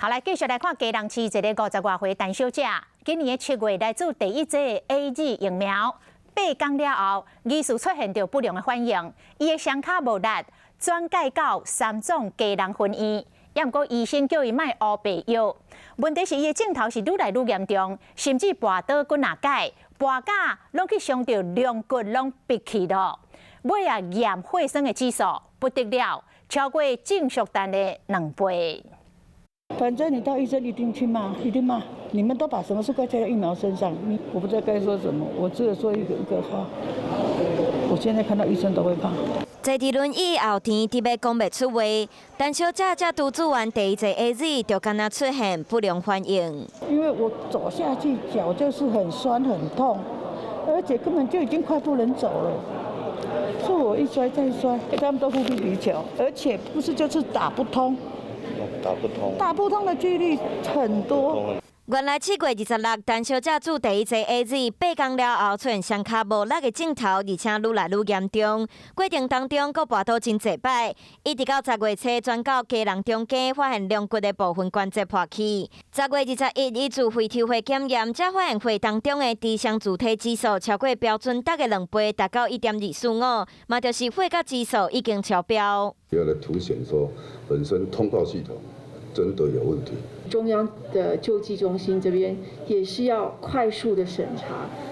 好，來繼續來看基隆市一个五十外歲陳小姐，今年的7月來注第一劑 AZ 疫苗，8工了後，疑似出現著不良的反應，伊的雙跤無力，轉介到三總基隆分院，也毋過醫生叫伊莫烏白藥。問題是伊的症頭是愈來愈嚴重，甚至跋倒幾若擺，跋甲攏去傷著龍骨攏覕去囉。尾仔驗血酸的指數不得了，超過正常值的2倍。反正你到醫生一定去罵，一定罵。你們都把什麼事怪在疫苗身上？你我不知道該說什麼，我只有說一個一個話。我現在看到醫生都會怕。坐佇輪椅後天，直欲講袂出話。陳小姐才拄注完第一劑 AZ，就敢若出現不良反應。因為我走下去腳就是很酸很痛，而且根本就已經快不能走了。所以我一摔再摔，他們都互比比較，而且不是就是打不通。打不通，打不通的幾率很多。原來7月26，陳小姐注第一劑 AZ，8工了後出現雙跤無力的症頭，而且愈來愈嚴重。過程當中，閣跋倒真濟擺，一直到10月初轉到基隆長庚，發現龍骨的部分關節破去。10月21，伊自費抽血檢驗，才發現血當中的低雙主體指數超過標準值的2倍，達到1.245，嘛就是血鉀指數已經超標。要來凸顯說，本身通報系統真的有問題。中央的救濟中心這邊也是要快速的審查、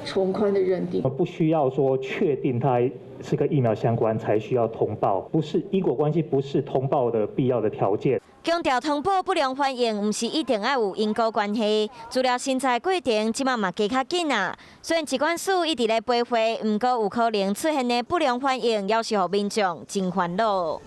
從寬的認定。不需要說確定它是跟疫苗相關才需要通報，不是因果關係，不是通報的必要的條件。強調通報不良反應，毋是一定愛有因果關係。治療審查過程這馬嘛加較緊啊。雖然疾管署一直咧陪會，毋過有可能出現的不良反應，猶是予民眾真煩惱。